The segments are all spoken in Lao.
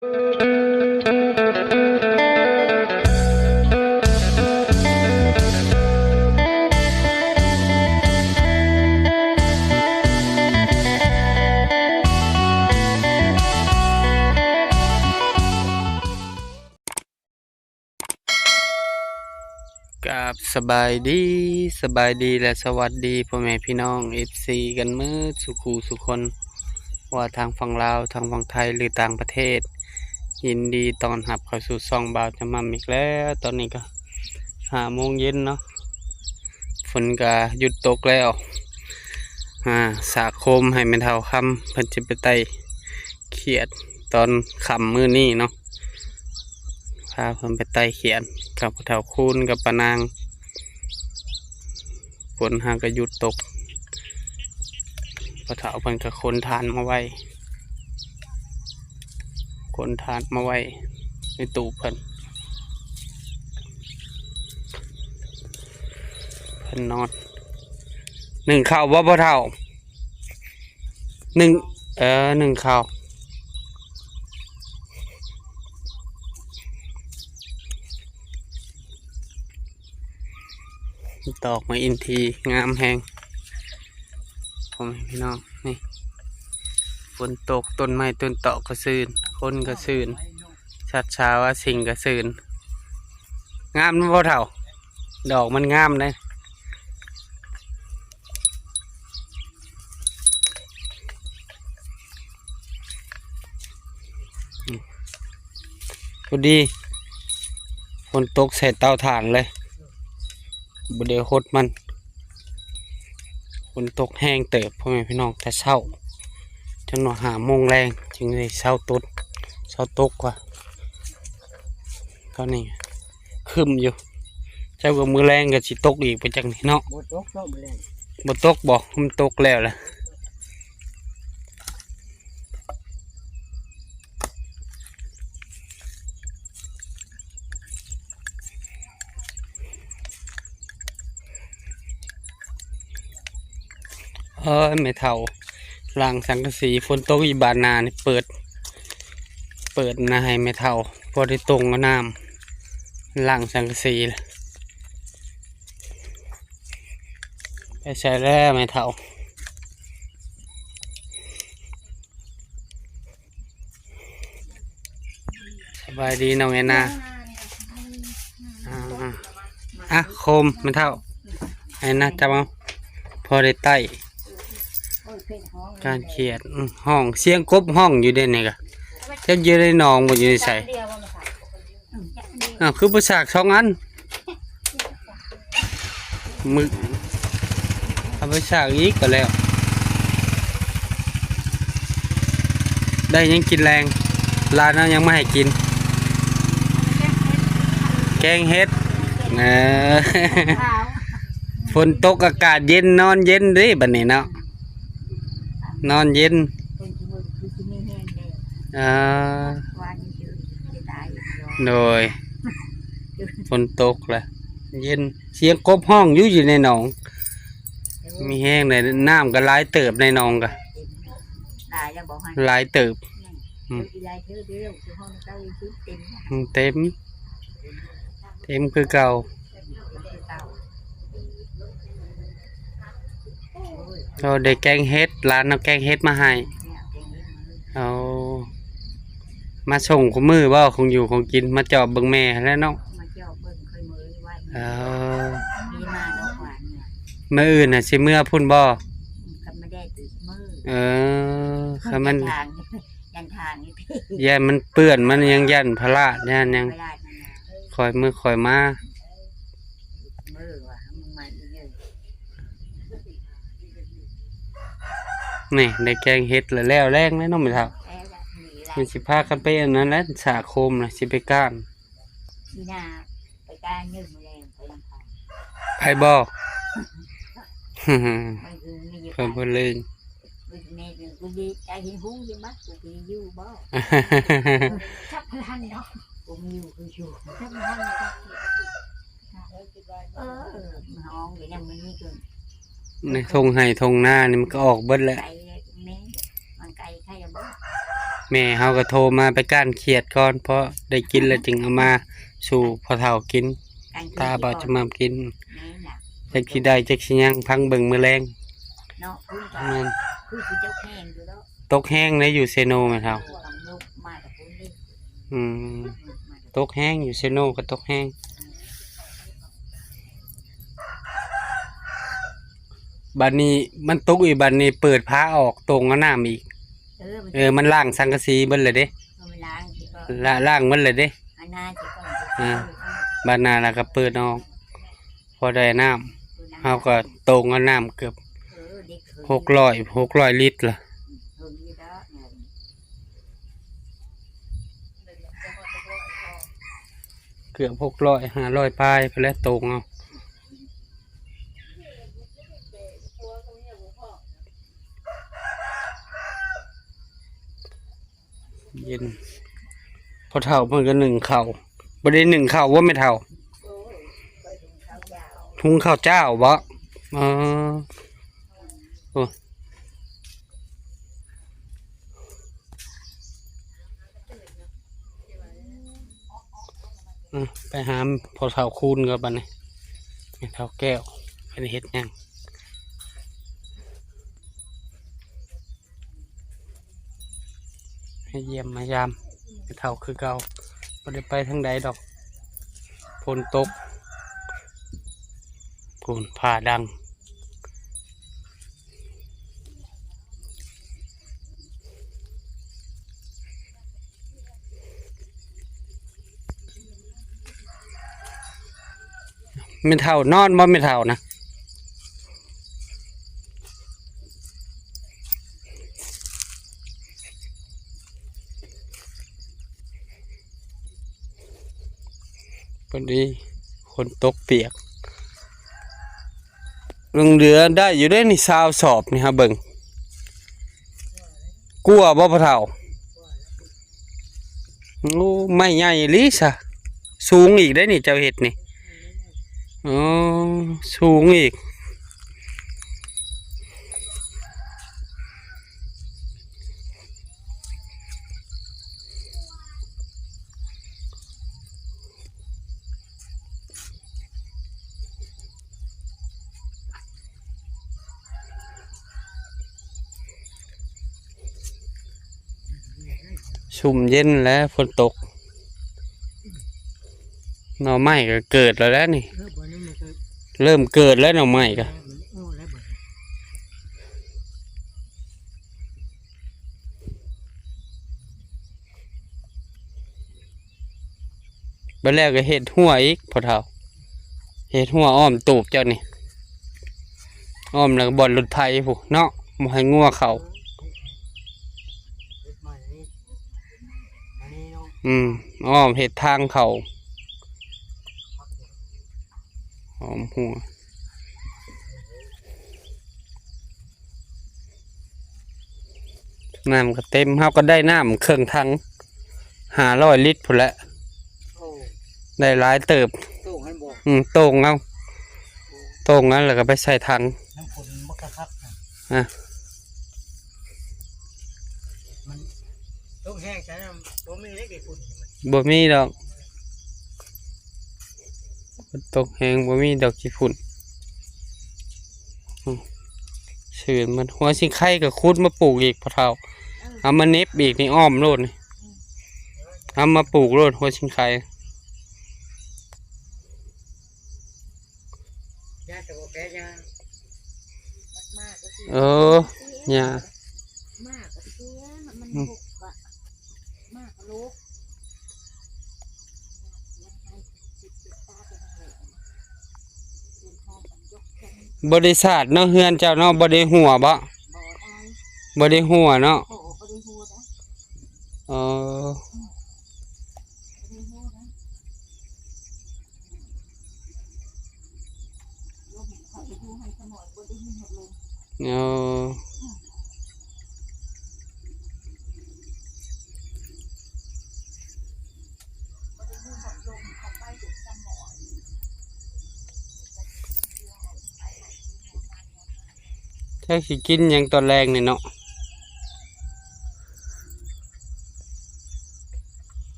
ກາບສະບາຍດີ, ສະບາຍດີ ແລະ ສະຫວັດດີພໍ່ແມ່ພີ່ນ້ອງ ເອັຟຊີ ກັນໝົດສູ່ຄູ່ສູ່ຄົນ, ວ່າທາງຝັ່ງລາວ, ທາງຝັ່ງໄທ ຫຼື ຕ່າງປະເທດ. ຍິນດີຕ້ອນຮັບເຂົ້າສູ່ຊ່ອງບ່າວຈຳມ່ຳອີກແລ້ວ. ຕອນນີ້ກໍຫ້າໂມງເຢັນເນາະ, ຝົນກໍຢຸດຕົກແລ້ວ. ອາ ສາໂຄມໃຫ້ແມ່ເຖົ້າຄຳ ເພິ່ນຈະໄປໄຕ່ຂຽດຕອນຄ່ຳມື້ນີ້ເນາະ. ພາເພິ່ນໄປໄຕ່ຂຽດກັບພໍ່ເຖົ້າຄູນກັບປ້ານາງ. ຝົນຫາກະຢຸດຕົກ, ພໍ່ເຖົ້າເພິ່ນກະຂົນຖ່ານມາໄວ້, ຂົນຖ່ານມາໄວ້ໃນຕູ້ເພິ່ນ. ເພິ່ນນອນ ໜຶ້ງເຂົ້າບໍ່ພໍ່ເຖົ້າ? ໜຶ້ງ ເອີ ໜຶ້ງເຂົ້າ. ດອກໄມ້ອິນທີງາມແຮງ ພໍ່ແມ່ພີ່ນ້ອງ. ນີ້ ຝົນຕົກ ຕົ້ນໄມ້ຕົ້ນຕອກກໍຊື່ນ, ຄົນກໍຊື່ນ, ສັດສາວາສິ່ງກໍຊື່ນ. ງາມນຳບໍ່ເຖົ້າ? ດອກມັນງາມເດ້. ພໍດີຝົນຕົກໃສ່ເຕົາຖ່ານເລີຍ, ບໍ່ໄດ້ຫົດມັນ. ຝົນຕົກແຮງເຕີບ ພໍ່ແມ່ພີ່ນ້ອງ, ແຕ່ເຊົ້າ ຈົນວ່າຫ້າໂມງແລງຈຶ່ງໄດ້ເຊົາຕົກ, ເຊົາຕົກວ່າ. ຕອນນີ້ຄຶ້ມຢູ່, ຈັກວ່າມື້ແລງກໍຊິຕົກອີກບໍ່ຈັກນີ້ເນາະ. ບໍ່ຕົກເນາະມື້ແລງ. ບໍ່ຕົກບໍ? ມັນຕົກແລ້ວລະ. ເອີຍ ແມ່ເຖົ້າລ້າງສັງກະສີ, ຝົນຕົກອີບາດໜ້ານີ້ ເປີດ ເປີດໜ້າໃຫ້ແມ່ເຖົ້າ ພໍໄດ້ຕົງເອົານ້ຳລ້າງສັງກະສີ. ໄປໃສແລ້ວແມ່ເຖົ້າ? ສະບາຍດີນ້ອງແອນນາ. ອ່າ ອ່ະ ໂຄມແມ່ເຖົ້າ, ແອນນາຈັບເອົາ ພໍໄດ້ໄຕ່. ການຂຽດ ອື ຮ້ອງ ສຽງກົບຮ້ອງຢູ່ເດ້ນີ້ກະ, ຈັກຢູ່ໃນໜອງບໍ່ ຢູ່ໃນໃສ? ອ້າວ ຄືບໍ່ສາກສອງອັນ? ມຶກ ເອົາໄປສາກອີກກໍແລ້ວ. ໄດ້ຫຍັງກິນແລງ? ຫຼານເອົາຫຍັງມາໃຫ້ກິນ? ແກງເຫັດ. ເອີ ຝົນຕົກອາກາດເຢັນ ນອນເຢັນເດ້ບັດນີ້ເນາະ. ນອນເຢັນ. ເອີ ໂດຍ ຝົນຕົກລະເຢັນ, ສຽງກົບຮ້ອງຢູ່ ຢູ່ໃນໜອງ. ມີແຮງເດ້, ນ້ຳກໍຫຼາຍເຕີບໃນໜອງກະ. ຫຼາຍເຕີບ. ອືມ ເຕັມ ເຕັມຄືເກົ່າ. ໂອ້ ໄດ້ແກງເຫັດ, ຫຼານເອົາແກງເຫັດມາໃຫ້. ໂອ້ ມາສົ່ງຄູ່ມື້ບໍ່ ຂອງຢູ່ຂອງກິນ? ມາຈອບເບິ່ງແມ່ຫັ້ນແຫຼະເນາະ. ມາຈອບເບິ່ງຄ່ອຍມື້ໄວ້. ເອີ ມີມາດອກຫວານນີ້. ມື້ອື່ນນະຊິເມືອພຸ້ນບໍ່? ກໍບໍ່ໄດ້ຕິດມື້. ເອີ ຄັນມັນ ຢ້ານທາງ ຢ້ານທາງນີ້ຕິ ຢ້ານມັນເປື້ອນ ມັນຍັງຢ້ານພະລາດ ຢ້ານຫຍັງ. ພະລາດນັ້ນນະ ຄ່ອຍມື້ຄ່ອຍມາ. ມື້ວ່າ ມື້ໃໝ່ອີກເດີ. ນີ້ ໄດ້ແກງເຫັດແລ້ວ ແລ້ວແລງແລ້ວເນາະແມ່ເຖົ້າ. ແລ້ວລະ ນີ້ລະ ມັນຊິພາກັນໄປອັນນັ້ນແຫຼະ ສາໂຄມນະ ຊິໄປກ້ານ. ຊິນາ ໄປກ້ານມື້ມື້ແລງ ໄປນຳກັນ. ໃຜບໍ່? ມັນຄືມີຢູ່ ເພິ່ນບໍ່ເລີຍ. ແມ່ນ ກູດີໃຈເຫັນຮູ້ຢູ່ບໍ່ ກູຊິຢູ່ບໍ່? ຈັບພັນເນາະ ກູມີຢູ່ຄືຢູ່ ຈັບພັນເນາະ. ເອີ ມັນຮ້ອງຢູ່ນຳມື້ນີ້ກໍ ໃນທົ່ງໄຮ່ທົ່ງນານີ້ມັນກໍອອກເບິດແຫຼະ. ໄກແລ້ວແມ່ ມັນໄກໃຜລະບໍ່? ແມ່ເຮົາກໍໂທມາໄປກ້ານຂຽດກ່ອນ ເພາະໄດ້ກິນແລ້ວຈຶ່ງເອົາມາສູ່ພໍ່ເຖົ້າກິນ ຕາບ່າວຈະໝ່ຳກິນ. ຈັກຊິໄດ້ຈັກຊິຍັງ ຟັງເບິ່ງມື້ແລງ. ເນາະ ຄື ແມ່ນ ຄືຊິຕົກແຮງຢູ່ແລ້ວ ຕົກແຮງໃດຢູ່ເຊໂນແມ່ເຖົ້າ. ອືມ ຕົກແຮງຢູ່ເຊໂນກໍຕົກແຮງ. ບັດນີ້ມັນຕົກອີກ ບັດນີ້ເປີດຝາອອກ ໂຕ່ງເອົານ້ຳອີກ. ເອີ ມັນ ເອີ ມັນລ້າງສັງກະສີເບິດແລ້ວເດ້ ເອີ ມັນລ້າງຊິກ່ອນ ລະ ລ້າງເບິດແລ້ວເດ້. ອັນນັ້ນຊິກ່ອນ ອ່າ ບາດໜ້າລະກໍເປີດອອກ ພໍໄດ້ນ້ຳ ເຮົາກໍໂຕ່ງເອົານ້ຳເກືອບ ເອີ ຫົກຮ້ອຍ ຫົກຮ້ອຍລິດລະ ເອີ ເກືອບຫົກຮ້ອຍ ຫ້າຮ້ອຍປາຍພຸ້ນແຫຼະ ໂຕ່ງເອົາ. ເຢັນ ພໍ່ເຖົ້າເພິ່ນກໍໜຶ້ງເຂົ້າ ບໍ່ໄດ້ໜຶ້ງເຂົ້າບໍ່ແມ່ເຖົ້າ? ຫຸງເຂົ້າເຈົ້າບໍ່? ອໍ ໂອ້ ອືມ ໄປຫາພໍ່ເຖົ້າຄູນກ່ອນບັດນີ້ ແມ່ເຖົ້າແກ້ວເພິ່ນເຮັດຫຍັງ? ມາຢ້ຽມມາຢາມແມ່ເຖົ້າຄືເກົ່າ ບໍ່ໄດ້ໄປທາງໃດດອກ ຝົນຕົກ ພຸ້ນ ຟ້າດັງ. ແມ່ເຖົ້ານອນບໍ່ແມ່ເຖົ້ານະ? ພໍດີຝົນຕົກປຽກ ຍັງເຫຼືອໄດ້ຢູ່ເດ້ນີ້ ຊາວສອບນີ້ ຫາເບິ່ງ ກົວບໍ່ພໍ່ເຖົ້າ? ໂອ້ ໄມ້ໃຫຍ່ອີ່ຫຼີຊະ ສູງອີກເດ້ນີ້ ເຈົ້າເຮັດນີ້ ອໍ ສູງອີກ. ຊຸ່ມເຢັນແຫຼະ ຝົນຕົກ ໜໍ່ໄມ້ກໍເກີດແລ້ວແຫຼະນີ້ ເລີ່ມເກີດແລ້ວໜໍ່ໄມ້ກໍ. ບັດແລ້ວກໍເຮັດຮົ້ວອີກພໍ່ເຖົ້າ ເຮັດຮົ້ວອ້ອມຕູບເຈົ້ານີ້ ອ້ອມແລ້ວກໍບ່ອນລົດໄຖພຸ້ນເນາະ ບໍ່ໃຫ້ງົວເຂົ້າ. ອືມ ອ້ອມເຮັດທາງເຂົ້າ ອ້ອມຮົ້ວ. ນ້ຳກໍເຕັມ ເຮົາກໍໄດ້ນ້ຳເຄິ່ງຖັງ ຫ້າຮ້ອຍລິດພຸ້ນແຫຼະ ໂອ້ ໄດ້ຫຼາຍເຕີບ ໂຕ່ງຫັ້ນບໍ່? ອືມ ໂຕ່ງເອົາ ໂຕ່ງເອົາ ແລ້ວກໍໄປໃສ່ຖັງ ນ້ຳຝົນມັນກໍຄັກນະ ອາ ມັນຕົກແຮງຊະນະ ບໍ່ມີເດ້ຂີ້ຝຸ່ນ ບໍ່ມີດອກ. ຝົນຕົກແຮງບໍ່ມີດອກຂີ້ຝຸ່ນ ອືມ ຊື່ນມັນ ຫົວຊິງໄຄກໍຂຸດມາປູກອີກພໍ່ເຖົ້າ ເອີ ເອົາມາເນັບອີກນີ້ ອ້ອມໂລດນີ້ ເອົາມາປູກໂລດຫົວຊິງໄຄ. ເອີ ຫຍ້າ ບໍ່ໄດ້ສາດເນາະ ເຮືອນເຈົ້າເນາະ ບໍ່ໄດ້ຮົ່ວບໍ່? ບໍ່ໄດ້ຮົ່ວເນາະ ອໍ. ອໍ ຈັກຊິກິນຫຍັງຕອນແລງນີ້ເນາະ.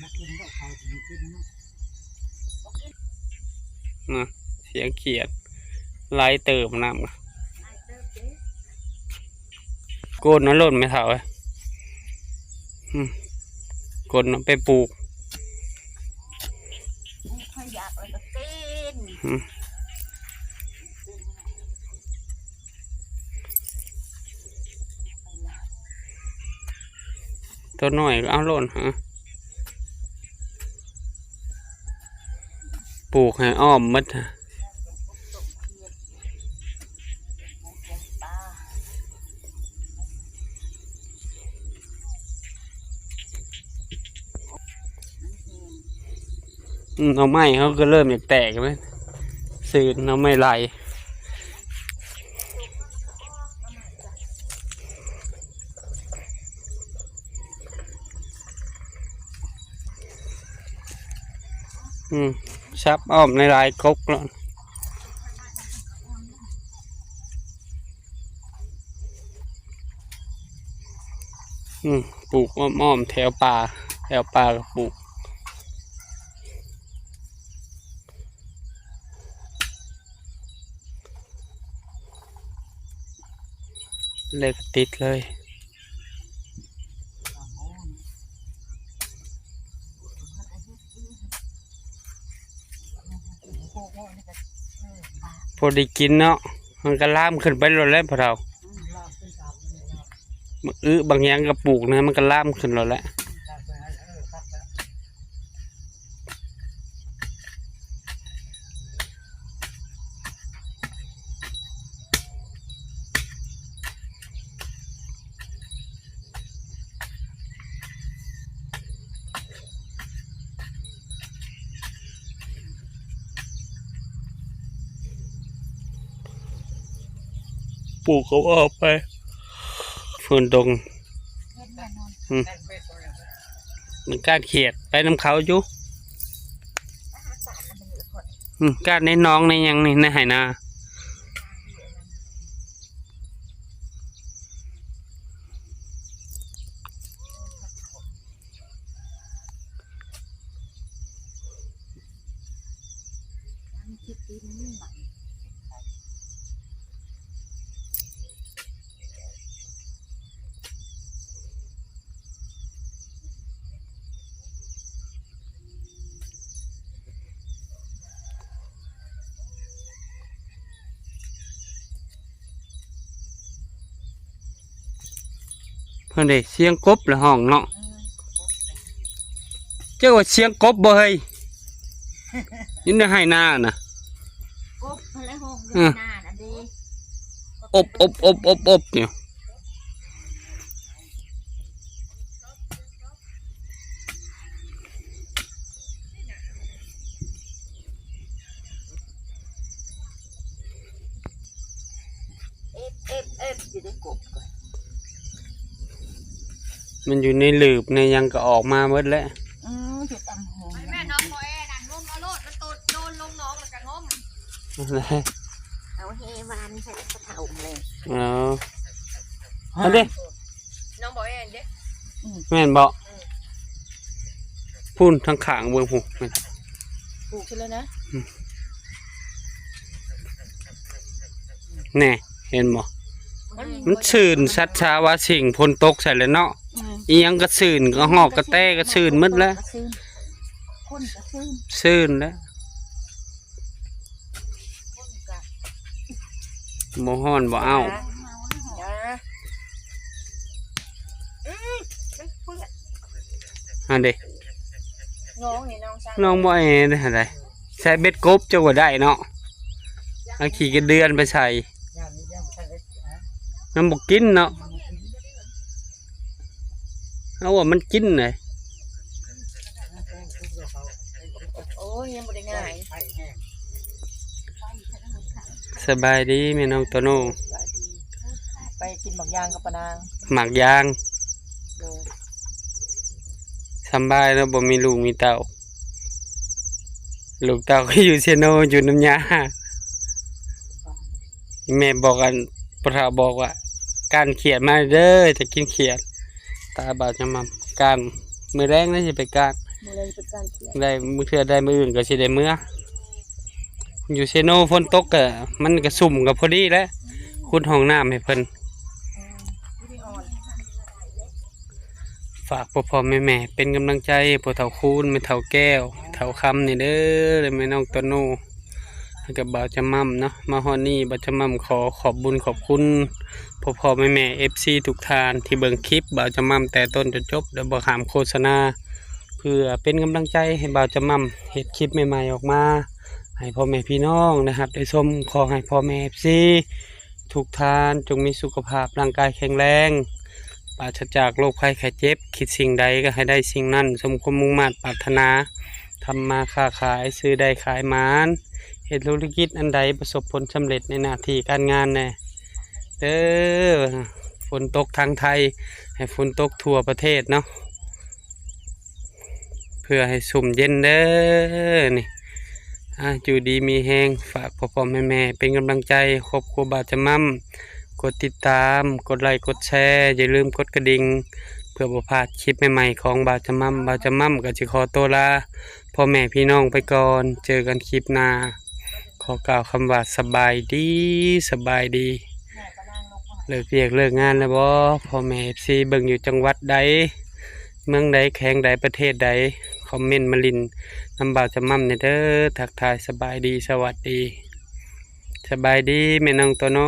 ນະ ສຽງຂຽດ ຫຼາຍເຕີບນ້ຳ ໂກນເອົາໂລດແມ່ເຖົ້າເອີຍ ອືມ ໂກນເອົາໄປປູກ ປູກໃຫ້ຢາກແລ້ວກໍເຕັ້ນ ອືມ ຕົວນ້ອຍກໍເອົາໂລດ ຫາ ປູກໃຫ້ອ້ອມໝົດ ອືມ ໜໍ່ໄມ້ເຮົາກໍເລີ່ມຢາກແຕກແລ້ວ ຊື່ນໜໍ່ໄມ້ໄຫຼ. ອືມ ສັບອ້ອມຫຼາຍໆກົກແລ້ວ ອືມ ປູກອ້ອມໆແຖວປ່າ ແຖວປ່າກໍປູກ ເລີຍກໍຕິດເລີຍ ພໍໄດ້ກິນເນາະ ມັນກໍລາມຂຶ້ນໄປໂລດແຫຼະພໍ່ເຖົ້າ ບັກອຶບັກຫຍັງກໍປູກນະ ມັນກໍລາມຂຶ້ນໂລດແຫຼະ. ປູກເອົາອອກໄປ ຝົນຕົກ ອືມ ມັນກ້ານຂຽດໄປນຳເຂົາຢູ່ ອືມ ກ້ານໃນໜອງໃນຫຍັງນີ້ ໃນໄຮ່ນາ. ເພິ່ນເດ້ ສຽງກົບລະຮ້ອງເນາະ ເຈົ້າວ່າສຽງກົບບໍ່ເຮີ້ຍ ຢູ່ໃນໄຮ່ນານະ ກົບຫັ້ນແຫຼະຮ້ອງຢູ່ໃນໄຮ່ນານະເດ້ ອົບໆໆໆຢູ່. ເອັບ ເອັບ ເອັບ ຢູ່ໃນກົບກໍ ມັນຢູ່ໃນຫຼືບໃນຫຍັງກໍອອກມາໝົດແຫຼະ ອືມ ເຮັດຕຳຫຸ່ງ ແມ່ນ້ອງບໍ່ແອນັ້ນ ງົມເອົາໂລດ ມັນໂຕນໂດນລົງໜອງແລ້ວກໍງົມ ເອົາແຫວານໃສ່ກະເທົາເລີຍ ອໍ ອັນນີ້ ນ້ອງບໍ່ແອນເດ້ ອືມ ແມ່ນບໍ່? ອືມ ພຸ້ນທາງຂ້າງເບິ່ງພຸ້ນ ປູກຊິແລ້ວນະ ອືມ ແນ່ ເຫັນບໍ່? ມັນ ມັນຊື່ນ ສັດສາວາສິ່ງ ຝົນຕົກໃສ່ແລ້ວເນາະ ອືມ ອີ່ຫຍັງກໍຊື່ນ ກະຮອກກະແຕກໍຊື່ນໝົດແລ້ວ ຄົນກໍຊື່ນ ຊື່ນແລ້ວ. ບໍ່ຮ້ອນບໍ່ອ້າວ ຫັ້ນເດ້ ນ້ອງນີ້ນ້ອງຊາຍ ນ້ອງບໍ່ແອເດ້ ຫັ້ນໃດ ໃສ່ເບັດກົບເຈົ້າກໍໄດ້ເນາະ ເອົາຂີ້ກະເດືອນໄປໃສ່ ມັນບໍ່ກິນເນາະ. ເອົາວ່າມັນກິນເດ້ ໂອ້ຍ ຍັງບໍ່ໄດ້ຫງາຍ ສະບາຍດີແມ່ນ້ອງໂຕໂນ ໄປກິນໝາກຢາງກັບປານາງ ໝາກຢາງ ໂດຍ ສະບາຍເນາະ ບໍ່ມີລູກມີເຕົ້າ ລູກເຕົ້າກໍຢູ່ເຊໂນ ຢູ່ນຳຍ່າ ແມ່ບອກ ອັນ ພໍ່ເຖົ້າບອກວ່າ ກ້ານຂຽດມາເດີ ຈະກິນຂຽດ ຕາບາດຈະໝ່ຳ ກ້ານ ມື້ແລງນະຊິໄປກ້ານ ມື້ແລງເພິ່ນການທ່ຽງ ໄດ້ມື້ເທື່ອໄດ້ ມື້ອື່ນກໍຊິໄດ້ເມືອ. ຢູ່ເຊໂນຝົນຕົກກໍ ມັນກໍຊຸ່ມກໍພໍດີແຫຼະ ຂຸດຫ້ອງນ້ຳໃຫ້ເພິ່ນ. ຝາກພໍ່ໆແມ່ໆເປັນກຳລັງໃຈໃຫ້ພໍ່ເຖົ້າຄູນ ແມ່ເຖົ້າແກ້ວ ແມ່ເຖົ້າຄຳນີ້ເດີ ແລະແມ່ນ້ອງໂຕໂນ ແລ້ວກໍບ່າວຈຳມ່ຳເນາະ. ມາຮອດນີ້ບ່າວຈຳມ່ຳຂໍຂອບບຸນຂອບຄຸນພໍ່ໆແມ່ໆ ເອັຟຊີ ທຸກທ່ານທີ່ເບິ່ງຄລິບບ່າວຈຳມ່ຳແຕ່ຕົ້ນຈົນຈົບ ໂດຍບໍ່ຂ້າມໂຄສະນາ ເພື່ອເປັນກຳລັງໃຈໃຫ້ບ່າວຈຳມ່ຳເຮັດຄລິບໃໝ່ໆອອກມາ ໃຫ້ພໍ່ແມ່ພີ່ນ້ອງໄດ້ຮັບໄດ້ຊົມ. ຂໍໃຫ້ພໍ່ແມ່ ເອັຟຊີ ທຸກທ່ານຈົ່ງມີສຸຂະພາບຮ່າງກາຍແຂງແຮງ ປາສະຈາກໂລກໄພໄຂ້ເຈັບ, ຄິດສິ່ງໃດກໍໃຫ້ໄດ້ສິ່ງນັ້ນ ສົມຄວາມມຸ່ງມາດປາດຖະໜາ, ທຳມາຄ້າຂາຍ ຊື້ໄດ້ຂາຍໝານ, ເຮັດທຸລະກິດອັນໃດປະສົບຜົນສຳເລັດໃນໜ້າທີ່ການງານແດ່ເດີ. ຝົນຕົກທາງໄທ ໃຫ້ຝົນຕົກທົ່ວປະເທດເນາະ ເພື່ອໃຫ້ຊຸ່ມເຢັນເດີນີ້. ອ່າ ຢູ່ດີມີແຮງ ຝາກພໍ່ໆແມ່ໆເປັນກຳລັງໃຈຄອບຄົວບ່າວຈຳມ່ຳ ກົດຕິດຕາມ ກົດໄລກົດແຊ ຢ່າລືມກົດກະດິ່ງ ເພື່ອບໍ່ພາດຄລິບໃໝ່ໆຂອງບ່າວຈຳມ່ຳ. ບ່າວຈຳມ່ຳກໍຊິຂໍຕົວລາພໍ່ແມ່ພີ່ນ້ອງໄປກ່ອນ ເຈີກັນຄລິບໜ້າ. ຂໍກ່າວຄຳວ່າສະບາຍດີ ສະບາຍດີ. ເລີກວຽກເລີກງານແລ້ວບໍ່ ພໍ່ແມ່ ເອັຟຊີ ເບິ່ງຢູ່ຈັງຫວັດໃດ ເມືອງໃດ ແຂວງໃດ ປະເທດໃດ ຄອມເມັນມາຫຼິ້ນນຳບ່າວຈຳມ່ຳແດ່ເດີ. ທັກທາຍສະບາຍດີ ສະຫວັດດີ. ສະບາຍດີແມ່ນ້ອງໂຕໂນ.